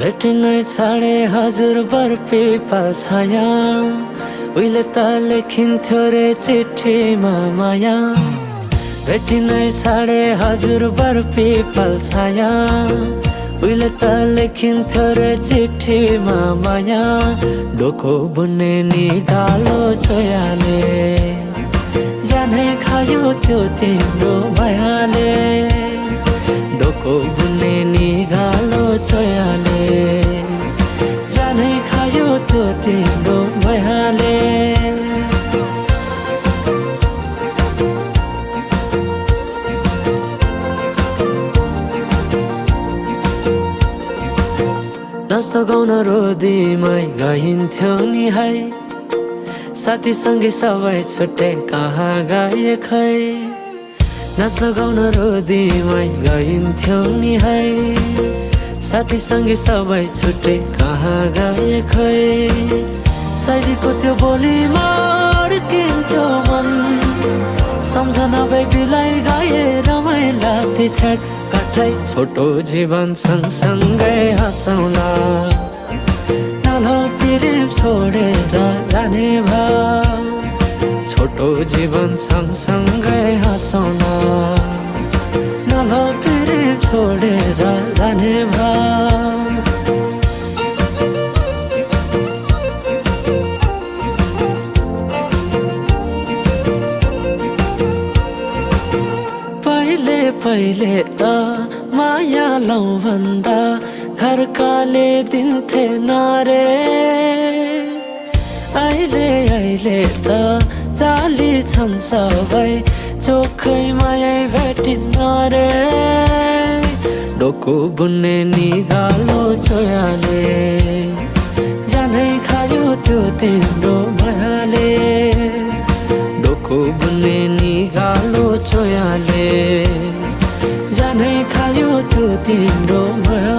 भेटिनै छाडे हजुर बरपिपल छाया उहिले त लेखिन्थ्यो रे चिठीमा माया भेटिनै छाडे हजुर बरपिपल छाया उहिले त लेखिन्थ्यो रे चिठीमा माया डोको बुन्ने निगालो छोयाले जानै खायो त्यो तिम्रो मायाले डोको बुन्ने निगालो छोयाले जानै खायो त्यो तिम्रो मायाले नाच्न गाउन रोदीमै गइन्थ्यो नि है साथीसँगै सबै छुट्टै कहाँ गए खै नाच्न गाउन रोदीमै गइन्थ्यो नि है साथीसँगै सबै छुट्टै कहाँ गए खै शैलीको त्यो बोलीमा अड्किन्थ्यो मन सम्झना बिलाई गए रमाइला ती छेड काठै छोटो जीवन सँगसँगै हाँसौँला नालो प्रेम छोडेर जाने भा छोटो जीवन सँगसँगै हाँसौँला नालो प्रेम छोडेर जाने भा पहिले त माया लौ भन्दा घरकाले दिन्थे नारे अहिले त जाली छन् सबै चोखै माया भेटिन्न रे डोको बुन्ने निगालो छोयाले जानै खायो त्यो तिम्रो मायाले डोको बुन्ने निगालो छोयाले जानै खायो त्यो तिम्रो माया